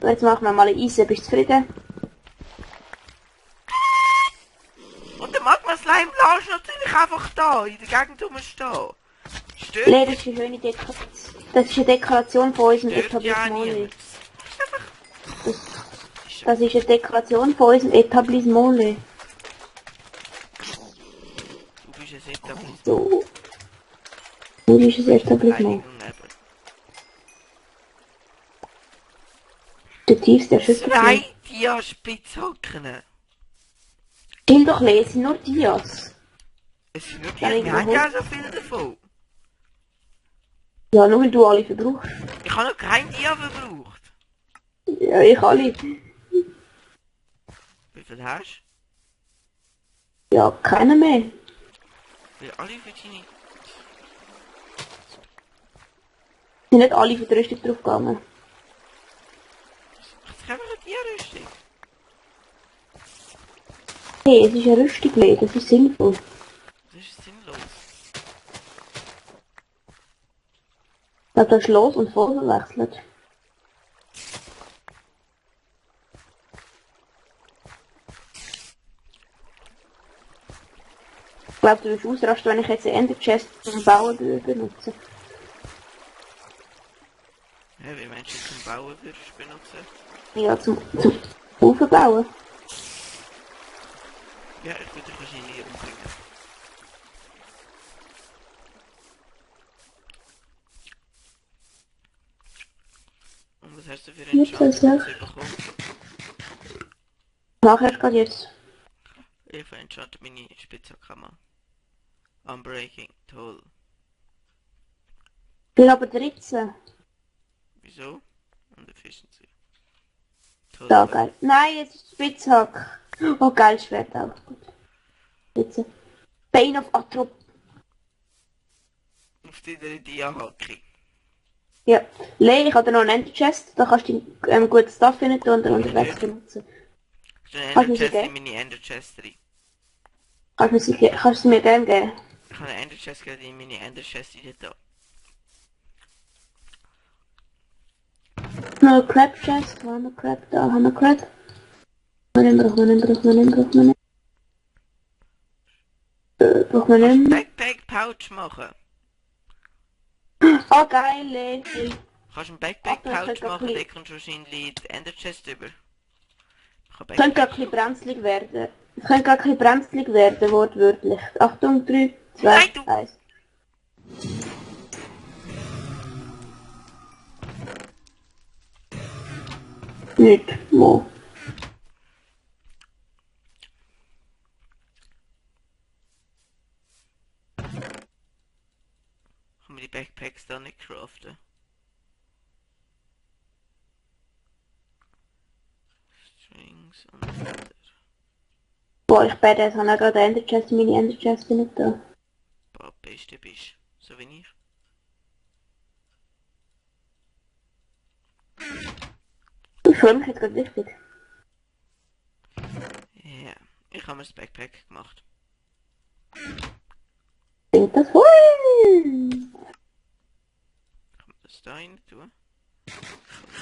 [SPEAKER 2] Jetzt machen wir mal eine Eisen. Bist du zufrieden?
[SPEAKER 1] Und der Magma Slime lässt natürlich einfach da, in der Gegend rumstehen. Stört
[SPEAKER 2] Nee, das ist eine schöne Dekoration. Das ist eine Dekoration von unserem
[SPEAKER 1] stört ja
[SPEAKER 2] Etablissement.
[SPEAKER 1] niemand.
[SPEAKER 2] Das ist eine Dekoration von unserem Etablissement.
[SPEAKER 1] Du bist ein Etablissement.
[SPEAKER 2] So. Wo ist das Etablissement?
[SPEAKER 1] Beleidigung eben.
[SPEAKER 2] Der tiefste Erschütterung.
[SPEAKER 1] 2 Tierspitzhacken.
[SPEAKER 2] Chill doch lesen, nur Dias.
[SPEAKER 1] Es sind nur die,
[SPEAKER 2] Dann
[SPEAKER 1] wir haben ja so viel davon.
[SPEAKER 2] Ja, nur weil du alle verbrauchst.
[SPEAKER 1] Ich habe noch kein Dia verbraucht.
[SPEAKER 2] Ja, ich alle.
[SPEAKER 1] Wie viel hast
[SPEAKER 2] Ja, keiner mehr.
[SPEAKER 1] du? Wie alle für deine...
[SPEAKER 2] Sind nicht alle für die Rüstung draufgegangen.
[SPEAKER 1] Ich habe einfach eine Dia-Rüstung.
[SPEAKER 2] Hey, es ist eine Rüstung, Lee, das ist sinnvoll.
[SPEAKER 1] Das ist sinnlos.
[SPEAKER 2] Da hast du los und voll verwechselt. Ich glaube, du wirst ausrasten, wenn ich jetzt eine Ender Chest zum Bauen benutze.
[SPEAKER 1] Ja, wie Menschen zum Bauen würdest benutzen.
[SPEAKER 2] Ja, zum Aufbauen.
[SPEAKER 1] Ja, ich würde dich wahrscheinlich umbringen. Und was hast du für
[SPEAKER 2] Jetzt als
[SPEAKER 1] Enchantments bekommen?
[SPEAKER 2] Nachher gerade jetzt.
[SPEAKER 1] Ich enchantet meine Spitzhacke. Unbreaking, toll.
[SPEAKER 2] Ich will aber 13.
[SPEAKER 1] Wieso? Und Efficiency. Toll.
[SPEAKER 2] Da, geil. Nein, jetzt ist Spitzhack. Oh, geil, Schwert auch. Gut. Jetzt. Bane of Atrop.
[SPEAKER 1] Auf deiner Dia-Hacke.
[SPEAKER 2] Ja. Lee, ich habe noch einen Ender Chest. Da kannst du guten Stuff rein tun und dann unterwegs benutzen.
[SPEAKER 1] Ist eine
[SPEAKER 2] Kannst du
[SPEAKER 1] Ender
[SPEAKER 2] sie
[SPEAKER 1] Chest in
[SPEAKER 2] geben?
[SPEAKER 1] meine Ender Chest rein.
[SPEAKER 2] Kannst du sie mir gerne geben?
[SPEAKER 1] Ich habe eine Ender Chest gerade in meine Ender Chest rein da.
[SPEAKER 2] Noch eine Crab Chest. Wo haben wir Crab? Da haben wir Crab. Wir nehmen, brauchen wir nicht. Brauchen wir
[SPEAKER 1] Kannst du
[SPEAKER 2] nicht.
[SPEAKER 1] Backpack Pouch machen?
[SPEAKER 2] Oh, geil, Lee.
[SPEAKER 1] Kannst du einen Backpack
[SPEAKER 2] Ach, das
[SPEAKER 1] Pouch
[SPEAKER 2] könnte
[SPEAKER 1] machen,
[SPEAKER 2] ein
[SPEAKER 1] dann kommst du wahrscheinlich die Ender Chest über. Ich kann
[SPEAKER 2] Könnte gerade ein bisschen brenzlig werden. Könnte gerade ein bisschen brenzlig werden, wortwörtlich. Achtung, 3, 2,
[SPEAKER 1] Nein, du-
[SPEAKER 2] 1. Nicht. Mo.
[SPEAKER 1] Kann man die Backpacks da nicht craften? Strings und Feather.
[SPEAKER 2] Boah, ich bete, jetzt habe ich gerade Ender Chest, meine Ender Chest bin nicht da.
[SPEAKER 1] Boah, beste bist. So wie ich.
[SPEAKER 2] Ich freue mich jetzt gerade richtig.
[SPEAKER 1] Ja, ich habe mir das Backpack gemacht.
[SPEAKER 2] Klingt das voll?
[SPEAKER 1] Kann man das da rein tun? Kann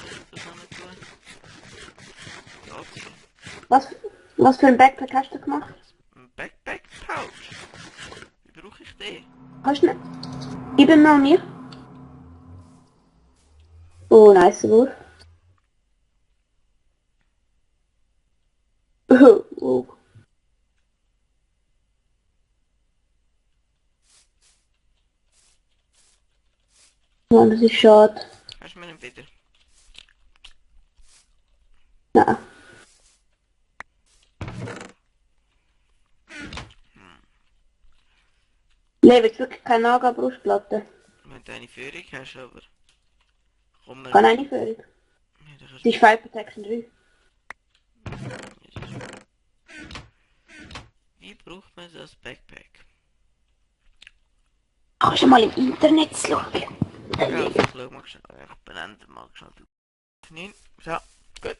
[SPEAKER 1] man das rein tun? Dazu.
[SPEAKER 2] Was für ein Backpack hast du gemacht?
[SPEAKER 1] Ein Backpack Pouch. Wie brauche ich den?
[SPEAKER 2] Hast du nicht? Gib ihn mal mir. Oh, nice Wurf. Oh. Mann, das ist schade.
[SPEAKER 1] Hast du mir ihn wieder?
[SPEAKER 2] Nein. Nee, willst du wirklich keine Naga-Brustplatte?
[SPEAKER 1] Wenn du eine Führung hast, aber... Komm mal...
[SPEAKER 2] Kann eine Führung.
[SPEAKER 1] Ja, da kannst
[SPEAKER 2] Das ist Fire Protection 3.
[SPEAKER 1] Wie braucht man das Backpack?
[SPEAKER 2] Kannst du mal im Internet schauen?
[SPEAKER 1] Ja, ich schau mal schnell. Ich benenne mal schnell. Nein, so, gut.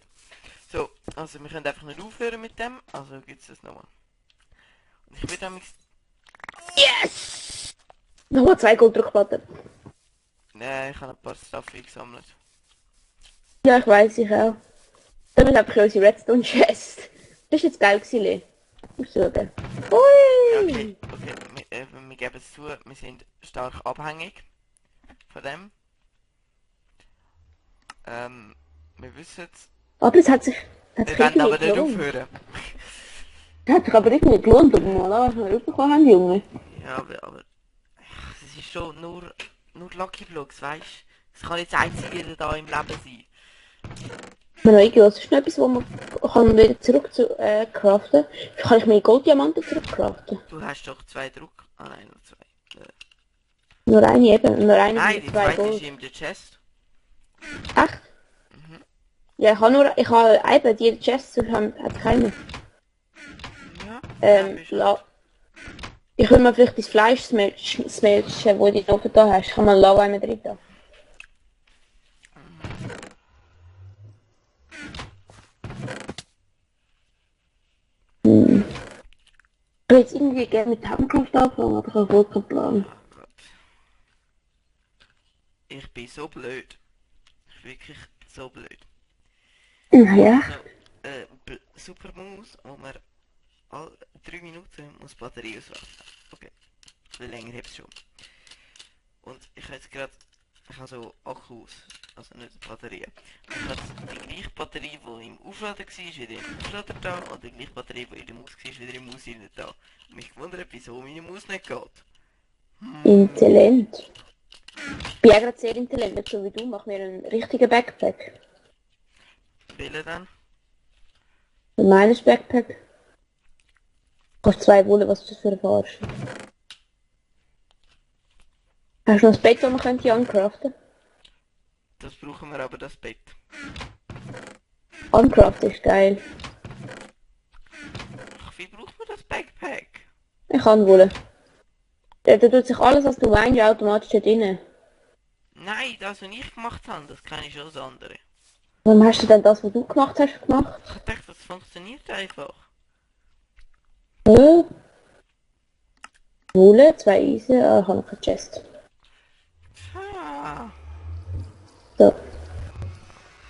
[SPEAKER 1] So, also wir können einfach nicht aufhören mit dem, also gibt es das nochmal. Und ich will damit...
[SPEAKER 2] Yes! Nochmal 2 Golddruckplatten.
[SPEAKER 1] Nein, ich habe ein paar Stuff gesammelt.
[SPEAKER 2] Ja, ich weiß, ich auch. Damit habe ich unsere Redstone Chest. Das ist jetzt geil gewesen, Lee. Musst du schauen. Ui!
[SPEAKER 1] Okay, wir geben es zu, wir sind stark abhängig von dem. Wir wissen es.
[SPEAKER 2] Aber es hat sich
[SPEAKER 1] Wir werden aber nicht
[SPEAKER 2] gelohnt.
[SPEAKER 1] aufhören.
[SPEAKER 2] Das hat sich aber irgendwie gelohnt, ob wir mal was bekommen haben, Junge.
[SPEAKER 1] Ja, aber es ist schon nur Lucky Blocks, weißt du? Es kann nicht das Einzige da im Leben sein.
[SPEAKER 2] Wenn noch irgendwas ist noch etwas, wo man kann wieder zurück zu craften. Kann ich meine Golddiamanten zurückcraften?
[SPEAKER 1] Du hast doch 2 Druck. Ah nein, nur 2.
[SPEAKER 2] Nur eine eben, nur eine
[SPEAKER 1] Nein,
[SPEAKER 2] mit
[SPEAKER 1] die
[SPEAKER 2] 2
[SPEAKER 1] zweite
[SPEAKER 2] Gold.
[SPEAKER 1] ist in der Chest.
[SPEAKER 2] Echt? Ja, ich habe eben die Chests hat keine.
[SPEAKER 1] Ja,
[SPEAKER 2] Ich will mir vielleicht das Fleisch smelten, wo du noch da hast. Kann man Lava mit drin da. Ich will jetzt irgendwie gerne mit Handkraft anfangen, aber ich habe wohl keinen Plan.
[SPEAKER 1] Oh Gott. Ich bin so blöd. Ich bin wirklich so blöd.
[SPEAKER 2] Ja.
[SPEAKER 1] Super Maus, wo man alle 3 Minuten muss Batterie auswählen. Okay, viel länger habe ich schon. Und ich habe jetzt gerade, ich habe so Akkus, also nicht Batterien. Ich habe die gleiche Batterie, die im Auflader war, ist wieder im Auflader da, und die gleiche Batterie, die in der Maus war, ist wieder im Maus da. Und mich gewundert, wieso meine Maus nicht geht.
[SPEAKER 2] Intelligent. Ich bin ja gerade sehr intelligent, nicht so wie du. Mach mir einen richtigen Backpack.
[SPEAKER 1] Welcher dann?
[SPEAKER 2] Ein meines Backpack. Kostet 2 Wolle, was ist das für eine Verarsche? Hast du noch ein Bett, das man könnte uncraften?
[SPEAKER 1] Das brauchen wir aber, das Bett.
[SPEAKER 2] Uncraft ist geil.
[SPEAKER 1] Ach, wie braucht man das Backpack?
[SPEAKER 2] Ich kann wohl. Da tut sich alles, was du meinst, automatisch da drin.
[SPEAKER 1] Nein, das, was ich gemacht habe, das kenne ich schon das andere.
[SPEAKER 2] Warum hast du denn das, was du gemacht hast, gemacht?
[SPEAKER 1] Ich dachte, das funktioniert einfach.
[SPEAKER 2] Wolle, 2 Eisen, ich habe noch keine Chest.
[SPEAKER 1] Ah.
[SPEAKER 2] So.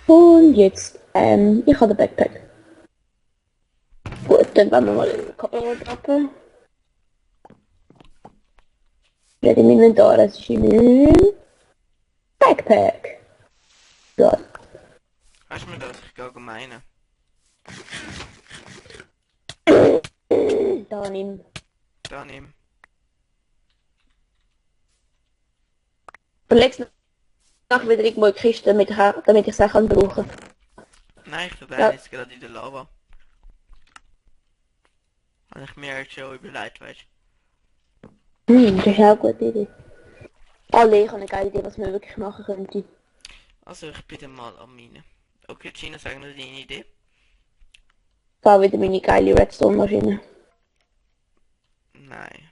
[SPEAKER 2] Und jetzt, ich habe den Backpack. Gut, dann wollen wir mal in den Kabel droppen. Nicht im Inventar, es ist im Backpack. So.
[SPEAKER 1] Hast du mir das? Ich gehe meinen.
[SPEAKER 2] Da nimm.
[SPEAKER 1] Da nimm.
[SPEAKER 2] Und leg's nachher wieder irgendwo in die Kiste, damit ich es auch brauchen kann.
[SPEAKER 1] Nein, ich
[SPEAKER 2] Ja.
[SPEAKER 1] verbrenne jetzt gerade in der Lava. Habe ich mir jetzt schon überlegt, weißt
[SPEAKER 2] Das ist auch eine gute Idee. Alle, ich habe eine geile Idee, was man wirklich machen könnte.
[SPEAKER 1] Also ich bin dann mal am Mine. Okay, Gina, sag mir deine Idee.
[SPEAKER 2] Ich baue wieder meine geile Redstone-Maschine.
[SPEAKER 1] Nein.